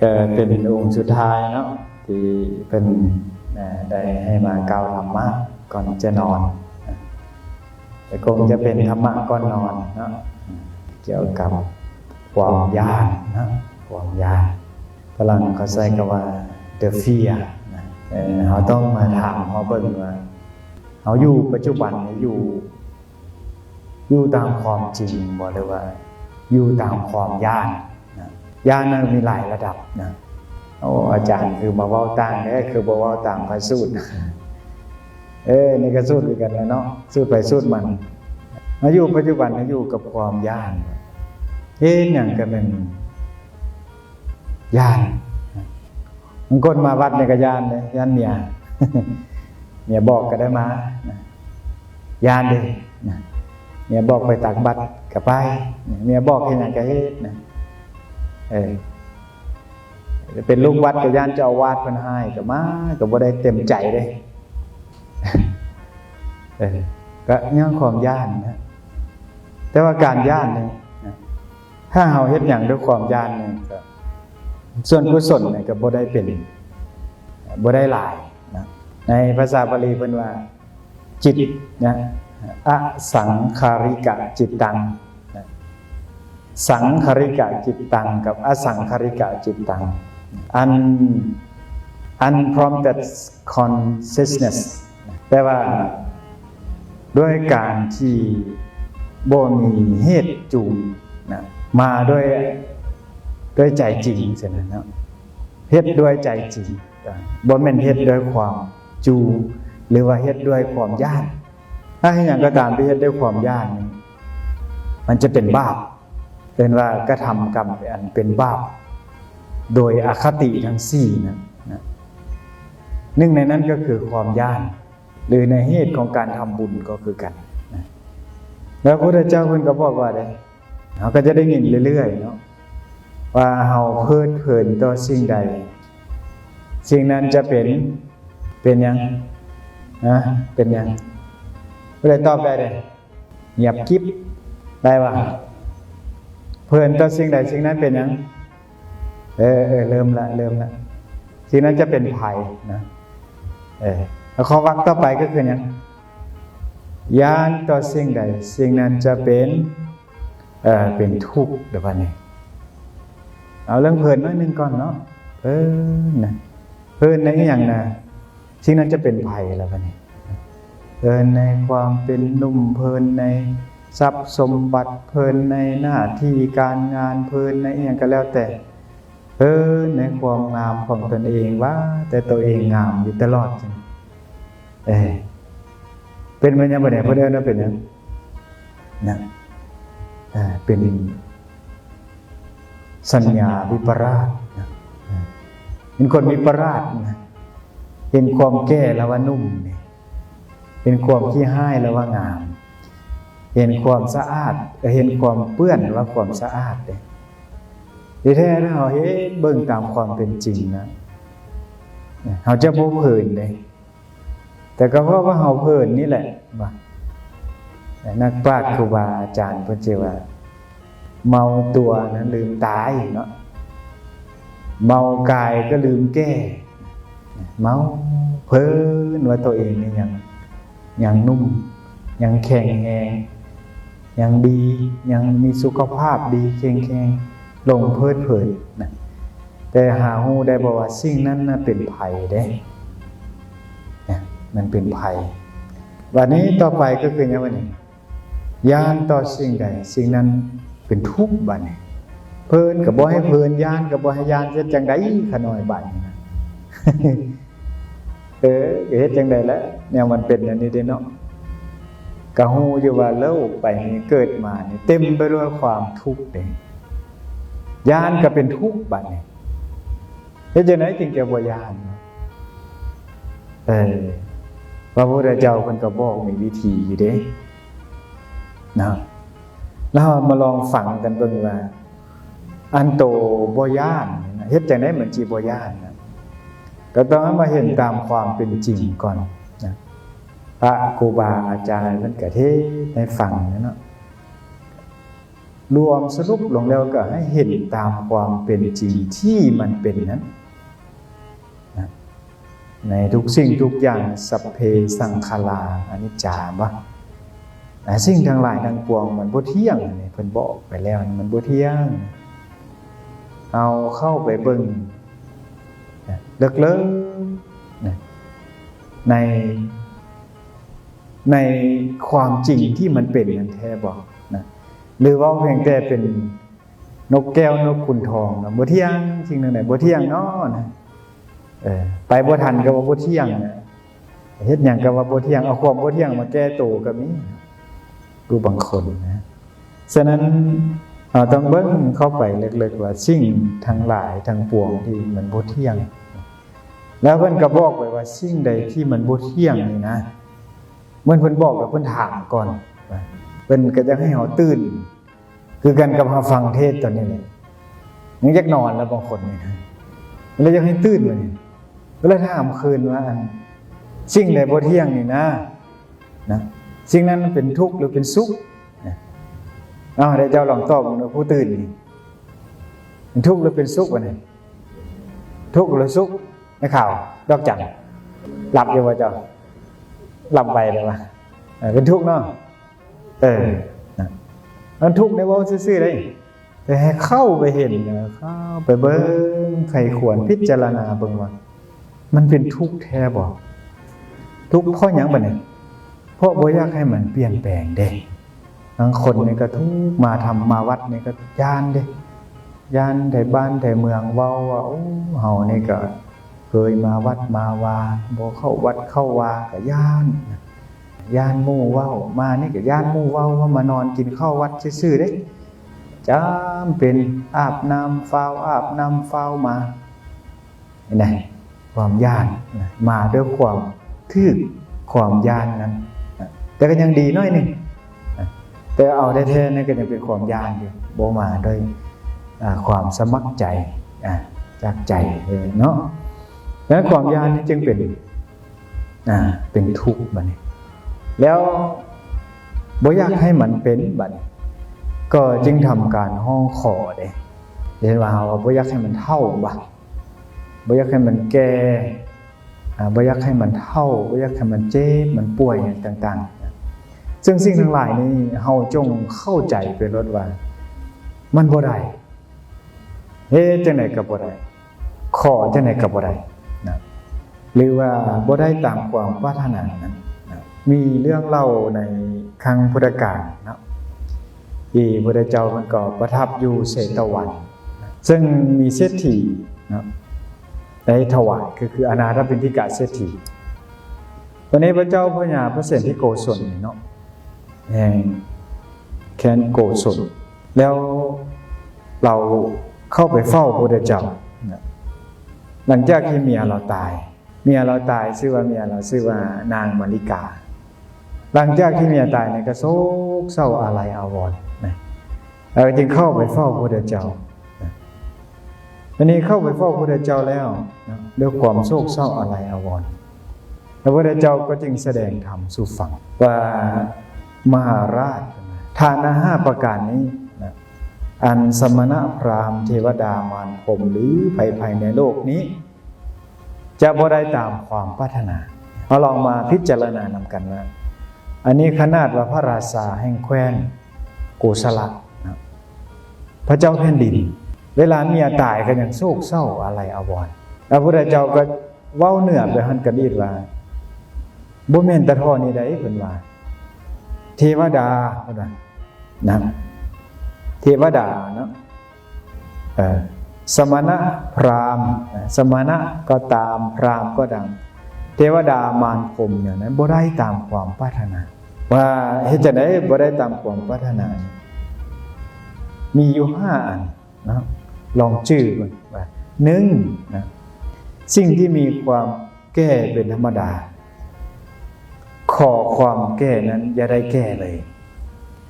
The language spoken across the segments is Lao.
ກໍເປັນອົງສຸດທ້າຍເນາະ ທີ່ເພິ່ນ ເອີ ໄດ້ໃຫ້ມາກ່າວທຳມະກ່ອນຈະນອນ ກໍຄົງຈະເປັນທຳມະກ່ອນນອນເນາະ ກ່ຽວກັບຄວາມຢ້ານເນາະ ຄວາມຢ້ານ. ຝຣັ່ງເຂົາໃຊ້ຄຳວ່າ the fear ນະ ເອີ ເຮົາຕ້ອງມາຖາມເຮົາເບິ່ງວ່າ ເຮົາຢູ່ປັດຈຸບັນນີ້ ຢູ່ ຢູ່ຕາມຄວາມຈິງບໍ່ ຫຼືວ່າຢູ່ຕາມຄວາມຢ້ານນະ? ຢ້ານນັ້ນມີຫຼາຍລະດັບນະ. ໂອ້ ອາຈານຄືມາເວົ້າຕ່າງແທ້ ຄືບໍ່ເວົ້າຕາມພະສູດ. ເອີ ນີ້ກໍສູດຄືກັນແຫຼະເນາະ ສູດໃຜສູດມັນ. ມາຢູ່ປັດຈຸບັນ ຢູ່ກັບຄວາມຢ້ານ ເຮັດຫຍັງກໍແມ່ນ ຢ້ານ. ບາງຄົນມາວັດນີ້ກໍຢ້ານເດ້ ຢ້ານເມຍ ເມຍບອກກໍໄດ້ມານະ ຢ້ານເດ້ນະ. ເມຍບອກໄປຕັກບັດກໍໄປ ເມຍບອກເຮັດຫຍັງກໍເຮັດນະ. ເອີ ເປັນລູກວັດກໍຢ້ານເຈົ້າອາວາດເພິ່ນຮ້າຍ ກໍມາ ກໍບໍ່ໄດ້ເຕັມໃຈເດ້. ເອີ ກໍຍ້ອນຄວາມຢ້ານນະ. ແຕ່ວ່າການຢ້ານນີ້ນະ ຖ້າເຮົາເຮັດຫຍັງດ້ວຍຄວາມຢ້ານນີ້ ກໍສ່ວນກຸສົນນີ້ກໍບໍ່ໄດ້ເປັນ ບໍ່ໄດ້ຫຼາຍນະ. ໃນພາສາບາລີເພິ່ນວ່າ ຈິດນະ ອະສັງຂາລິກະຈິດຕັງນະ ສັງຂາລິກະຈິດຕັງກັບອະສັງຂາລິກະຈິດຕັງ unprompted consciousness ແປວ່າ ດ້ວຍການທີ່ບໍ່ມີເຫດຈູງນະ ມາດ້ວຍ ດ້ວຍໃຈຈິງຊັ້ນນະເນາະ ເຮັດດ້ວຍໃຈຈິງ ບໍ່ແມ່ນເຮັດດ້ວຍຄວາມຈູງ ຫຼືວ່າເຮັດດ້ວຍຄວາມຢ້ານ. ຖ້າເຮັດຫຍັງກໍຕາມທີ່ເຮັດດ້ວຍຄວາມຢ້ານນີ້ ມັນຈະເປັນບາບ ເອີ້ນວ່າກະທຳກຳອັນເປັນບາບໂດຍອະຄະຕິທັງສີ່ນັ້ນນະ. ໜຶ່ງໃນນັ້ນກໍຄືຄວາມຢ້ານ ຫຼືໃນເຫດຂອງການທຳບຸນກໍຄືກັນນະ. ແລ້ວພະພຸດທະເຈົ້າເພິ່ນກໍບອກວ່າໃດ ເຮົາກໍຈະໄດ້ຍິນເລື້ອຍໆເນາະ ວ່າເຮົາເພີດເພີນຕໍ່ສິ່ງໃດ ສິ່ງນັ້ນຈະເປັນ ເປັນຫຍັງນະ? ເປັນຫຍັງ? ຜູ້ໃດຕອບໄດ້ເດ້? ງຽບກິບ ໄດ້ບໍ່? ເພີນຕໍ່ສິ່ງໃດສິ່ງນັ້ນເປັນຫຍັງ? ເອີ ເອີ ເລີ່ມລະ ເລີ່ມລະ ສິ່ງນັ້ນຈະເປັນໄພນະ. ເອີ ແລ້ວຂໍ້ວັກຕໍ່ໄປກໍຄືຫຍັງ? ຢ້ານຕໍ່ສິ່ງໃດ ສິ່ງນັ້ນຈະເປັນ ເອີ ເປັນທຸກ. ແລ້ວບັດນີ້ ເອົາເລື່ອງເພີນໜ້ອຍໜຶ່ງກ່ອນເນາະ ເພີນນະ ເພີນໃນອີ່ຫຍັງນະ? ສິ່ງນັ້ນຈະເປັນໄພລະບັດນີ້ ເພີນໃນຄວາມເປັນໜຸ່ມ ເພີນໃນຊັບສົມບັດ ເພີນໃນໜ້າທີ່ການງານ ເພີນໃນອີ່ຫຍັງກໍແລ້ວແຕ່ ເພີນໃນຄວາມງາມຂອງຕົນເອງ ວ່າແຕ່ຕົວເອງງາມຢູ່ຕະຫຼອດ. ເອີ ເປັນໄປຫຍັງບັດນີ້ ເພິ່ນເອີ້ນວ່າເປັນຫຍັງນະ? ເອີ ເປັນ ສັນຍາວິປະລາດນະ ເປັນຄົນມີປະລາດນະ ເຫັນຄວາມແກ່ແລ້ວວ່າໜຸ່ມນີ້ ເຫັນຄວາມຂີ້ຮ້າຍແລ້ວວ່າງາມ ເຫັນຄວາມສະອາດ ເຫັນຄວາມເປື້ອນວ່າຄວາມສະອາດເດ້. ທີ່ແທ້ແລ້ວເຮົາເຮັດເບິ່ງຕາມຄວາມເປັນຈິງນະ ເຮົາຈະບໍ່ເພີນເດ້. ແຕ່ກໍເພາະວ່າເຮົາເພີນນີ້ແຫຼະ ວ່າ ແຕ່ນັກປາດຄູບາອາຈານເພິ່ນຊິວ່າ ເມົາຕົວນັ້ນລືມຕາຍເນາະ ເມົາກາຍກໍລືມແກ່ ເມົາເພີນວ່າໂຕເອງນີ້ຍັງ ຍັງໜຸ່ມ ຍັງແຂງແຮງ ຍັງດີ ຍັງມີສຸຂະພາບດີ ເຄັ່ງແຂງ ຫຼົງເພີດເພີນນະ. ແຕ່ຫາຮູ້ໄດ້ບໍ່ວ່າສິ່ງນັ້ນນະເປັນໄພເດ້ ນະ ມັນເປັນໄພ. ບັດນີ້ຕໍ່ໄປກໍຄືຫຍັງບັດນີ້? ຢ້ານຕໍ່ສິ່ງໃດ ສິ່ງນັ້ນເປັນທຸກບັດນີ້. ເພີນກໍບໍ່ໃຫ້ເພີນ ຢ້ານກໍບໍ່ໃຫ້ຢ້ານ ເຮັດຈັ່ງໃດຂະນ້ອຍບັດນີ້ນະ? ເອີ ກໍເຮັດຈັ່ງໃດລະ ແນວມັນເປັນອັນນີ້ເດ້ເນາະ. ກໍຮູ້ຢູ່ວ່າໂລກໃບນີ້ເກີດມານີ້ເຕັມໄປດ້ວຍຄວາມທຸກເດ້ ຢ້ານກໍເປັນທຸກບັດນີ້. ເຮັດຈັ່ງໃດຈຶ່ງຈະບໍ່ຢ້ານ? ເອີ ພະພຸດທະເຈົ້າເພິ່ນກໍບອກມີວິທີຢູ່ເດ້ນະ. ແລ້ວເຮົາມາລອງຟັງກັນເບິ່ງວ່າ ອັນໂຕບໍ່ຢ້ານນີ້ນະ ເຮັດຈັ່ງໃດມັນຊິບໍ່ຢ້ານນະ? ກໍຕ້ອງໃຫ້ມາເຫັນຕາມຄວາມເປັນຈິງກ່ອນນະ. ພະຄູບາອາຈານເພິ່ນກໍເທດໃຫ້ຟັງເນາະ. ລວມສະຫຼຸບລົງແລ້ວກໍໃຫ້ເຫັນຕາມຄວາມເປັນຈິງທີ່ມັນເປັນນັ້ນນະ ໃນທຸກສິ່ງທຸກຢ່າງ ສັບເພສັງຂາລາອະນິດຈາ ບໍ່ ແລະ ສິ່ງທັງຫຼາຍທັງປວງມັນບໍ່ທ່ຽງ ອັນນີ້ເພິ່ນບອກໄປແລ້ວ ມັນບໍ່ທ່ຽງ. ເຮົາເຂົ້າໄປເບິ່ງເລິກໆ ໃນ ໃນຄວາມຈິງທີ່ມັນເປັນນັ້ນແທ້ບໍ່ນະ ຫຼືເວົ້າພຽງແຕ່ເປັນນົກແກ້ວນົກຂຸນທອງນະ ບໍ່ທ່ຽງ ສິ່ງນັ້ນນະ ບໍ່ທ່ຽງເນາະນະ ເອີ ໄປບໍ່ທັນກໍວ່າບໍ່ທ່ຽງນະ ເຮັດຫຍັງກໍວ່າບໍ່ທ່ຽງ ເອົາຄວາມບໍ່ທ່ຽງມາແກ້ໂຕກໍມີ ຜູ້ບາງຄົນນະ. ສະນັ້ນ ເຮົາຕ້ອງເບິ່ງເຂົ້າໄປເລິກໆ ວ່າສິ່ງທັງຫຼາຍທັງປວງທີ່ມັນບໍ່ທ່ຽງ ແລ້ວເພິ່ນກໍບອກໄວ້ວ່າ ສິ່ງໃດທີ່ມັນບໍ່ທ່ຽງນີ້ນະ ເໝືອນເພິ່ນບອກແລ້ວເພິ່ນຖາມກ່ອນ ເພິ່ນກໍຢາກໃຫ້ເຮົາຕື່ນ ຄືກັນກັບເຮົາຟັງເທດຕອນນີ້ແຫຼະ ຍັງຢາກນອນແລ້ວບາງຄົນນີ້ນະ ແລ້ວຢາກໃຫ້ຕື່ນມານີ້ ກໍເລີຍຖາມຄືນວ່າ ອັນ ສິ່ງໃດບໍ່ທ່ຽງນີ້ນະ ນະ ສິ່ງນັ້ນເປັນທຸກຫຼືເປັນສຸກນະ? ເອົາ ໃຫ້ເຈົ້າລອງຕອບເບິ່ງດູ ຜູ້ຕື່ນນີ້ ເປັນທຸກຫຼືເປັນສຸກວະນີ້? ທຸກຫຼືສຸກ? ໄດ້ຂ່າວດອກຈັນ ຫຼັບຢູ່ບໍ່ເຈົ້າ? ຫຼັບໄວເດ້ວະ ເອີ ເປັນທຸກເນາະ ເອີ ນະ ມັນທຸກໃນເວົ້າຊື່ໆ ເດ້ ແຕ່ໃຫ້ເຂົ້າໄປເຫັນ ເຂົ້າໄປເບິ່ງ ໃຄ່ຄວນພິຈາລະນາເບິ່ງວ່າ ມັນເປັນທຸກແທ້ບໍ່? ທຸກເພາະຫຍັງບາດນີ້? ເພາະບໍ່ຢາກໃຫ້ມັນປ່ຽນແປງເດ້. ບາງຄົນນີ້ກໍທຸກ ມາທຳມາວັດນີ້ກໍຢ້ານເດ້ ຢ້ານໄທບ້ານໄທເມືອງເວົ້າວ່າ ໂອ້ ເຮົານີ້ກໍເຄີຍມາວັດມາວາ ບໍ່ເຂົ້າວັດເຂົ້າວາກໍຢ້ານ ຢ້ານໝູ່ເວົ້າ ມານີ້ກໍຢ້ານໝູ່ເວົ້າວ່າມານອນກິນເຂົ້າວັດຊື່ໆ ເດ້ ຈຳເປັນອາບນ້ຳຟ້າວ ອາບນ້ຳຟ້າວມາ ເຫັນໄດ໋ ຄວາມຢ້ານນະ ມາດ້ວຍຄວາມຖືກຄວາມຢ້ານນັ້ນນະ ແຕ່ກໍຍັງດີໜ້ອຍໜຶ່ງນະ ແຕ່ເອົາແທ້ໆ ນັ້ນກໍຍັງເປັນຄວາມຢ້ານຢູ່ ບໍ່ມາດ້ວຍ ອາ ຄວາມສະໝັກໃຈ ອາ ຈາກໃຈເນາະ. ແລະ ຄວາມຢ້ານນີ້ຈຶ່ງເປັນ ອາ ເປັນທຸກບາດນີ້ ແລ້ວບໍ່ຢາກໃຫ້ມັນເປັນບາດນີ້ ກໍຈຶ່ງທຳການຮ້ອງຂໍເດ້ ເຫັນວ່າເຮົາບໍ່ຢາກໃຫ້ມັນເຖົ້າ ບໍ່ ບໍ່ຢາກໃຫ້ມັນແກ່ ອາ ບໍ່ຢາກໃຫ້ມັນເຖົ້າ ບໍ່ຢາກໃຫ້ມັນເຈັບມັນປ່ວຍຫຍັງຕ່າງໆ ເຊິ່ງສິ່ງທັງຫຼາຍນີ້ ເຮົາຈົ່ງເຂົ້າໃຈໄປໂລດວ່າ ມັນບໍ່ໄດ້ ເຮັດຈັ່ງໃດກໍບໍ່ໄດ້ ຂໍຈັ່ງໃດກໍບໍ່ໄດ້ນະ ຫຼືວ່າບໍ່ໄດ້ຕາມຄວາມປາດຖະໜານັ້ນນະ. ມີເລື່ອງເລົ່າໃນຄັ້ງພຸດທະການເນາະ ທີ່ພະພຸດທະເຈົ້າເພິ່ນກໍປະທັບຢູ່ເຊຕະວັນ ເຊິ່ງມີເສດຖີເນາະ ໄດ້ຖວາຍ ກໍຄືອະນາຖະປິນດິກະເສດຖີ ພະເນປະເຈົ້າພະຍາພະເສນທິໂກສົນນີ້ເນາະ ແຫ່ງແຄວ້ນໂກສົນ ແລ້ວລາວເຂົ້າໄປເຝົ້າພະພຸດທະເຈົ້ານະ ຫຼັງຈາກທີ່ເມຍລາວຕາຍ ເມຍລາວຕາຍ ຊື່ວ່າ ເມຍລາວຊື່ວ່ານາງມາລິກາ. ຫຼັງຈາກທີ່ເມຍຕາຍນີ້ກໍໂສກເສົ້າອາໄລອາວອນນະ ແລ້ວຈຶ່ງເຂົ້າໄປເຝົ້າພະພຸດທະເຈົ້ານະ. ບາດນີ້ເຂົ້າໄປເຝົ້າພະພຸດທະເຈົ້າແລ້ວນະ ດ້ວຍຄວາມໂສກເສົ້າອາໄລອາວອນ ແລ້ວພະພຸດທະເຈົ້າກໍຈຶ່ງສະແດງທຳສູ່ຟັງວ່າ ມະຫາລາດ ຖານະຫ້າປະການນີ້ນະ ອັນສະມະນະ ພຣາມ ເທວະດາ ມານພົມ ຫຼືໃຜໆໃນໂລກນີ້ ຈະບໍ່ໄດ້ຕາມຄວາມປາດຖະໜາ. ເຮົາລອງມາພິຈາລະນານຳກັນວ່າ ອັນນີ້ຂະໜາດວ່າພະລາຊາແຫ່ງແຄວ້ນໂກສະລະນະ ພະເຈົ້າແຜ່ນດິນ ເວລາເມຍຕາຍກໍຍັງໂສກເສົ້າອາໄລອາວອນ ແລ້ວພະພຸດທະເຈົ້າກໍເວົ້າເໜືອໄປຫັ້ນກັນອີກວ່າ ບໍ່ແມ່ນແຕ່ເທົ່ານີ້ໃດ ເພິ່ນວ່າ ເທວະດາ ເພິ່ນວ່ານະ ເທວະດາເນາະ ເອີ ສະມະນະ ພຣາມ ສະມະນະກໍຕາມ ພຣາມກໍຕາມ ເທວະດາ ມານພົມ ຫຍັງນັ້ນ ບໍ່ໄດ້ຕາມຄວາມປາດຖະໜາ. ວ່າເຮັດຈັ່ງໃດບໍ່ໄດ້ຕາມຄວາມປາດຖະໜາ? ມີຢູ່ຫ້າອັນເນາະ ລອງຈື່ເບິ່ງວ່າ ໜຶ່ງນະ ສິ່ງທີ່ມີຄວາມແກ່ເປັນທຳມະດາ ຂໍຄວາມແກ່ນັ້ນຢ່າໄດ້ແກ່ເລີຍ.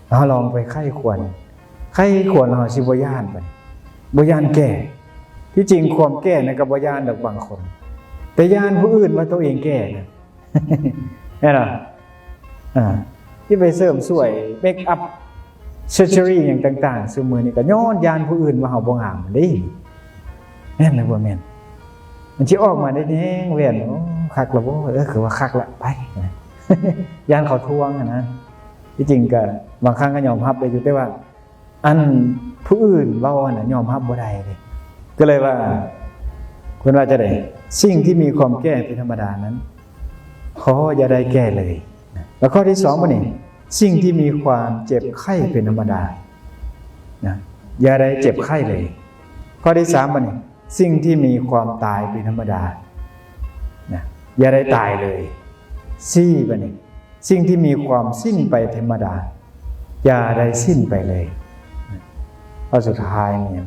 ເຮົາລອງໄປໃຄ່ຄວນ ໃຄ່ຄວນ ເຮົາຊິບໍ່ຢ້ານປານ ບໍ່ຢ້ານແກ່. ທີ່ຈິງຄວາມແກ່ນັ້ນກໍບໍ່ຢ້ານດອກບາງຄົນ ແຕ່ຢ້ານຜູ້ອື່ນວ່າໂຕເອງແກ່ນະ ແມ່ນບໍ່? ອ່າ ທີ່ໄປເສີມສວຍ ເມກອັບ surgery ຫຍັງຕ່າງໆ ຊຸມື້ນີ້ກໍຍ້ອນຢ້ານຜູ້ອື່ນວ່າເຮົາບໍ່ງາມເດ້. ແມ່ນຫຼືບໍ່ແມ່ນ? ມັນຊິອອກມາໄດ້ແນງແວ່ນ ໂອ້ ຄັກລະບໍ່? ເອີ ຄືວ່າຄັກລະ ໄປ. ຢ້ານເຂົາທ້ວງຫັ້ນນະ. ທີ່ຈິງກໍບາງຄັ້ງກໍຍອມຮັບໄດ້ຢູ່ ແຕ່ວ່າ ອັນຜູ້ອື່ນເວົ້າຫັ້ນນະ ຍອມຮັບບໍ່ໄດ້ເດ້. ກໍເລີຍວ່າ ເພິ່ນວ່າຈັ່ງໃດ? ສິ່ງທີ່ມີຄວາມແກ່ເປັນທຳມະດານັ້ນ ຂໍຢ່າໄດ້ແກ່ເລີຍ. ແລ້ວຂໍ້ທີສອງບັດນີ້ ສິ່ງທີ່ມີຄວາມເຈັບໄຂ້ເປັນທຳມະດານະ ຢ່າໄດ້ເຈັບໄຂ້ເລີຍ. ຂໍ້ທີສາມບັດນີ້ ສິ່ງທີ່ມີຄວາມຕາຍເປັນທຳມະດານະ ຢ່າໄດ້ຕາຍເລີຍ. ສີ່ບັດນີ້ ສິ່ງທີ່ມີຄວາມສິ້ນໄປເປັນທຳມະດານ ຢ່າໄດ້ສິ້ນໄປເລີຍ. ຂໍ້ສຸດທ້າຍນີ້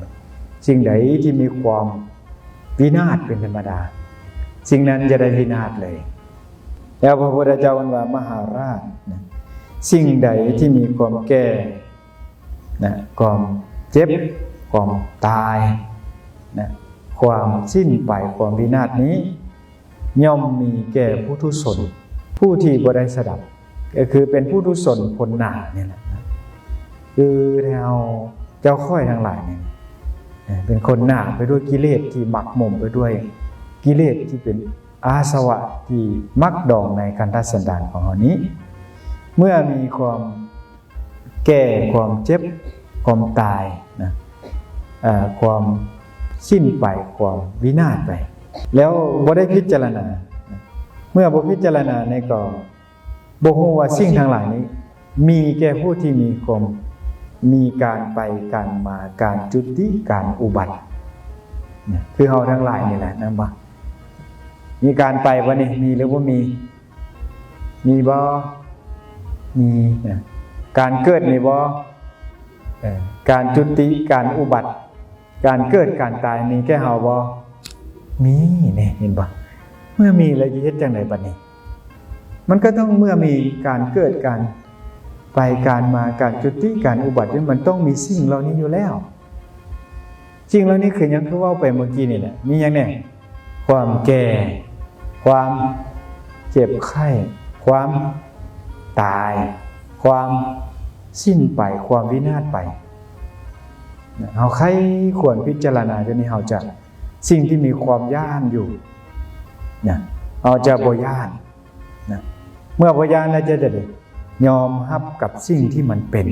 ສິ່ງໃດທີ່ມີຄວາມວິນາດເປັນທຳມະດານ ສິ່ງນັ້ນຢ່າໄດ້ວິນາດເລີຍ. ແລ້ວພະພຸດທະເຈົ້າເພິ່ນວ່າ ມະຫາລາດນະ ສິ່ງໃດທີ່ມີຄວາມແກ່ນະ ຄວາມເຈັບ ຄວາມຕາຍນະ ຄວາມສິ້ນໄປ ຄວາມວິນາດນີ້ ຍ່ອມມີແກ່ປຸຖຸຊົນຜູ້ທີ່ບໍ່ໄດ້ສະດັບ. ກໍຄືເປັນປຸຖຸຊົນຄົນໜາງນີ້ແຫຼະ ຄືແຖວເຈົ້າຂ້ອຍທັງຫຼາຍນີ້ ເປັນຄົນໜາງໄປດ້ວຍກິເລດທີ່ໝັກໝົມ ໄປດ້ວຍກິເລດທີ່ເປັນອາສະວະທີ່ໝັກດອງໃນຄັນທະສັນດານຂອງເຮົານີ້. ເມື່ອມີຄວາມ ແກ່ ຄວາມເຈັບ ຄວາມຕາຍນະ ເອີ ຄວາມສິ້ນໄປ ຄວາມວິນາດໄປ ແລ້ວບໍ່ໄດ້ພິຈາລະນາ. ເມື່ອບໍ່ພິຈາລະນານີ້ ກໍບໍ່ຮູ້ວ່າສິ່ງທັງຫຼາຍນີ້ ມີແກ່ຜູ້ທີ່ມີຄວາມ ມີການໄປ ການມາ ການຈຸຕິ ການອຸບັດນະ ຄືເຮົາທັງຫຼາຍນີ້ແຫຼະ ແມ່ນບໍ່? ມີການໄປບໍ່ນີ້? ມີຫຼືບໍ່ມີ? ມີບໍ່? ມີນະ. ການເກີດມີບໍ່? ເອີ ການຈຸຕິ ການອຸບັດ ການເກີດ ການຕາຍ ມີແກ່ເຮົາບໍ່? ມີ. ນີ້ ເຫັນບໍ່? ເມື່ອມີແລ້ວຈະເຮັດຈັ່ງໃດບັດນີ້? ມັນກໍຕ້ອງ ເມື່ອມີການເກີດ ການໄປ ການມາ ການຈຸຕິ ການອຸບັດ ມັນຕ້ອງມີສິ່ງເຫຼົ່ານີ້ຢູ່ແລ້ວ. ສິ່ງເຫຼົ່ານີ້ຄືຫຍັງ? ຄືເວົ້າໄປເມື່ອກີ້ນີ້ແຫຼະ ມີຫຍັງແດ່? ຄວາມແກ່ ຄວາມເຈັບໄຂ້ ຄວາມຕາຍ ຄວາມສິ້ນໄປ ຄວາມວິນາດໄປນະ. ເຮົາໃຄ່ຄວນພິຈາລະນາຢູ່ນີ້ ເຮົາຈະ ສິ່ງທີ່ມີຄວາມຢ້ານຢູ່ນະ ເຮົາຈະບໍ່ຢ້ານນະ. ເມື່ອບໍ່ຢ້ານແລ້ວຈະໄດ້ຍອມຮັບກັບສິ່ງທີ່ມັນເປັນ